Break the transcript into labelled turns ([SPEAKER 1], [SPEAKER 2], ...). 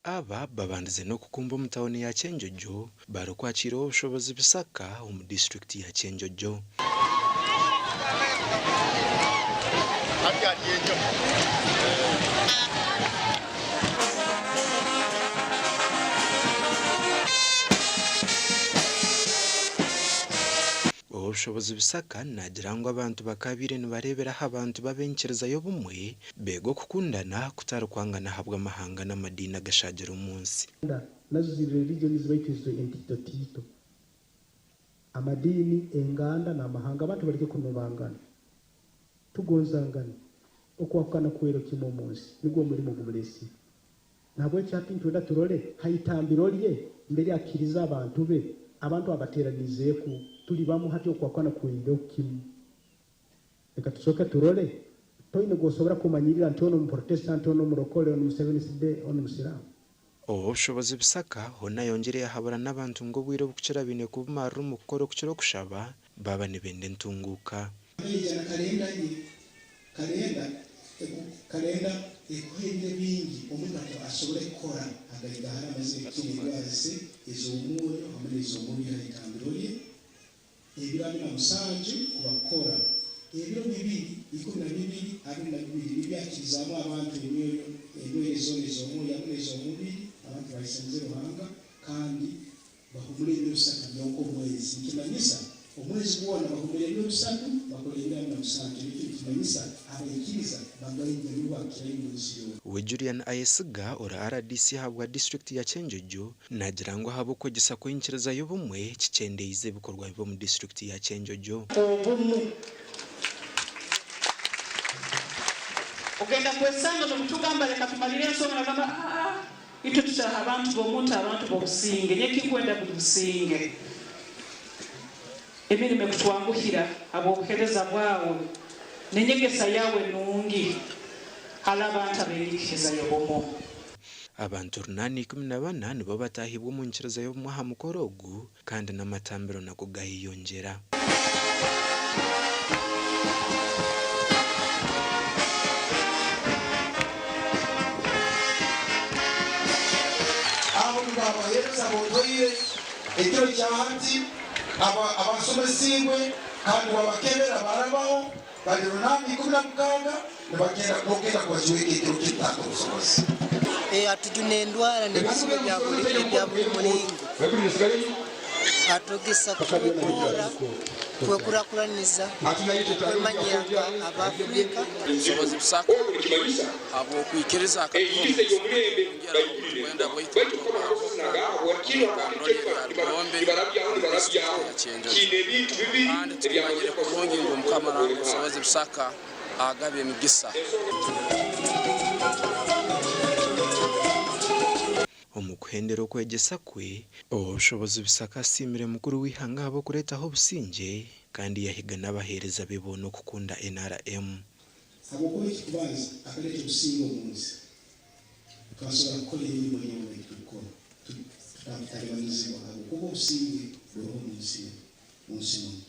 [SPEAKER 1] Aba babandize n'okukumba omu tauni ya Kyenjojo barikwakiira Ow'obushobozi Bisaka omu disiturikiti ya Kyenjojo. Ow'obushobozi Bisaka naagira ngu abantu bakaabaire nibareebera aha bantu b'abenyikiriza y'obumwe beega okukundana kutari kwangana ahabw'amahanga n'amadiini agashaagire omu nsi.
[SPEAKER 2] Nazo ziri religions baitu ezo entitotiito. Amadiini, enganda n'amahanga abantu baleke kunobangana. Tugonzangane. Okwahukana kuhwere kimu omu nsi. Nigwo omulimo ogu mulesire. Nahabweki hati nitwenda turole ha itambiro lye mbere akirize abantu be, abantu abateranizeeku. Tuli bamu hati okwahukana kuhweireho kimu. Leka tusooke turole, toine gw'osobora kumanyirira nti onu Muprotestanti, onu Murokole, onu Museventh Day, onu Musiraamu.
[SPEAKER 1] Ow'obushobozi Bisaka hoona ayongyire yahabura n'abantu ngu obwire obukukira baine kubumarira omu kukora okukira okushaba baaba nibenda entunguuka.
[SPEAKER 3] Yaija na kalenda ye, kalenda eku kalenda ekuha ebiro ebingi omuntu ati asobole kukora agaigahara amazire kukira endwara ze ez'omwoyo hamu n'ez'omubiri ha itambiro lye. Ebiro abiri na musanju kuba kukora, ebiro bibiri, 12, 22 nibyo akirizaamu abantu emyoyo, endwaire zoona ez'omwoyo hamu n'ez'omubiri, abantu bahisanize Ruhanga kandi bahumura ebiro bisatu byonka omwezi. Nikimanyisa omwezi gwona bahumura ebiro bisatu, bakora ebiro 27. Nikyo nikimanyisa abaikiriza bagaiga nibo bakukirayo omu nsi yoona.
[SPEAKER 1] We Julian Ayesiga ori rdc ahabwa disiturikiti ya Kyenjojo Naagira ngu ahabw'okwegyesa kw'enyikiriza y'obumwe kikyendeize ebikorwa bibi omu disiturikiti ya Kyenjojo.
[SPEAKER 4] Obumu. Ogenda kwesanga nobutugamba leka tumalire ensonga nagamba aah itwe tutaaha abantu bomuntu abantu bobusinge nyowe ekinkwenda buli businge. Emirimo ekutwanguhira habwobuhereza bwawe nenyegesa yawe enungi hali abantu abenyikiriza yobumu.
[SPEAKER 1] Abantu 814 nibo bataahibwe omu nyikiriza y'obumwe aha mukoro ogu kandi n'amatambiro nago gayeyongyera.
[SPEAKER 5] Abo nibo abaheereza b'otoire ekiro kya hati, abasomesiibwe kandi wabakebera barabaho bari 816 nibagenda nogenda kubajweka ekiro kinu Taata Obusobozi.
[SPEAKER 6] Atujuna endwara n'ebizibu ebya buli muringo. Atwegesa kwekora, kwekurakuraniza, okwemanyira nka Abafirika.
[SPEAKER 7] Obusobozi busaka habw'okwikiriza akatuha omugisa kwongera obukwenda bwaitu omu gombolola erya Rugombe omu disiturikiti ya Kyenjojo. Kandi tukimanyire kurungi ngu Mukama Ruhanga Obusobozi busaka agaba emigisa.
[SPEAKER 1] Omu kuhendera okwegyesa kwe, Ow'obushobozi Bisaka asiimire mukuru w'eihanga ahabw'okureetaho obusingye kandi yahiga n'abaheereza be boona okukunda NRM.
[SPEAKER 3] Habwokuba ekikubanza akaleta obusinge omu nsi, twasobora kukora emirimo yoona ei turukukora tutalibanizibwa habwokuba obusinge buroho omu nsi enu, mu nsi munu.